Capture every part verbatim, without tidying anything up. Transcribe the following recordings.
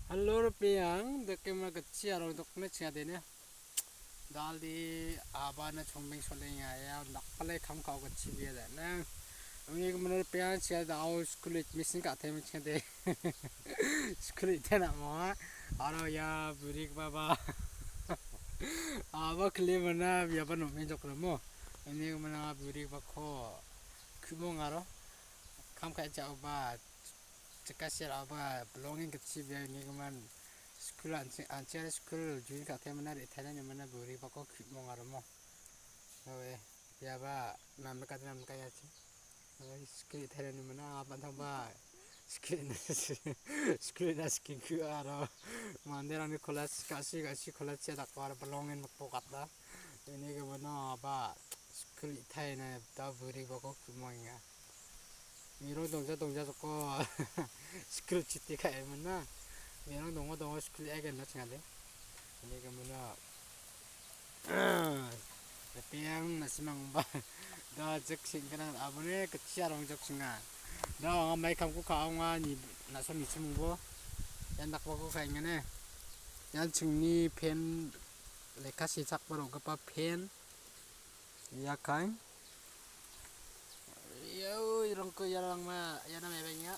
Hello, ripeng, dake ma kecil arong dok ne cia dene. Dal di abana chombeng soleng ya, ya, dak pale kam kau kecil dia dene. Ini ke menurut ripeng cia da au school admission ka them cia de. School ite na mo, aro ya burik baba. Aba kle mana biaba no menjok na mo. Ini ke mana burik ba ko. Kumong aro. Kam ka jauh ba. Cekasiar aba belonging kecil biar ini ke man. School anci, anci ada school join ka them mana ri Thailand mana burik ba ko kumong aro mo. Oke, biaba nam ka nam ka ya ci. School Thailand mana apa thang ba. School na school na school ku aro. Mandir ani college kasi kasi college ya dak aro belonging mak pokat da. Ini ke mana ba school Thailand da burik ba ko kumong ya. Miro dongja dongja joko school cuti ka emana. Miro dongo dongo school egen na chingade. Ini ke mana. Tapi yang nasi mang ba. Da jek sing kenang abone kecil arong jek singa. Da ang mai kam ku ka ang ni naso ni chimung bo. Yang dak ba ku ka ingane. Yang chingni pen lekha sichak baro gapa pen. Ya kai. Yo, rongko ya lang ma, ya nama ya.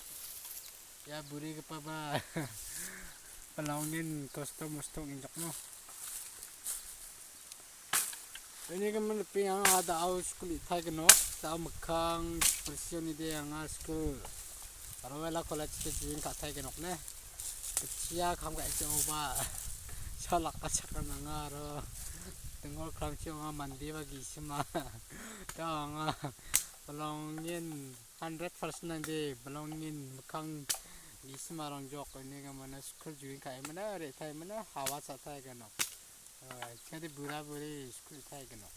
Ya burik bapa ba. Belonging kosto mostong injak no. Ini ke mana ripeng ada au school ite ke no, da au mekang persian ide yang school. Aro wela college te join ka thai ke nok ne. Kecil kam ka ite oba. Salak ka chaka nanga aro. Tengol kram cio nga mandi bagi sima. Da nga belonging hundred percent nang de belonging mekang di sima rong jok ini ke mana school join ka mana ri Thai mana hawa sa thai ke nok. Jadi bura buri school thai ke nok.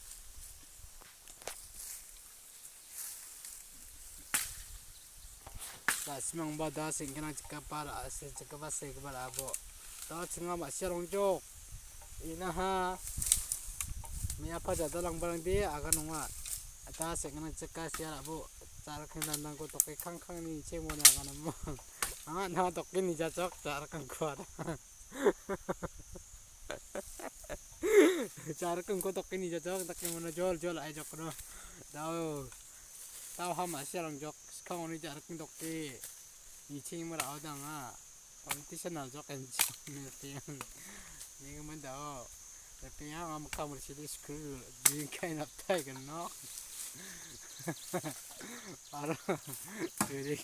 Da simang ba da sing kena cekapar, sing cekapar sing kepar abo. Da singa ma siar rong jok. Ina ha. Mi apa jada lang barang di aga nunga. Da sing kena cekasiar abo. Cara kena nang ko toke kang kang ni ceng mo na aga namo. Ah, na toke ni jacok cara kang kuat. Cara kang ko toke ni jacok tak mana jol jol ai jok no. Dau. Tau ham asia rong jok, skang oni jar kin dok ke. Ni ching mara au dang a. Politician al jok en ching ni tiang. Ni ke man dau. Tapi ya ngam kam ri sidi school, jing kai nap tai kan no. Aro. Jadi.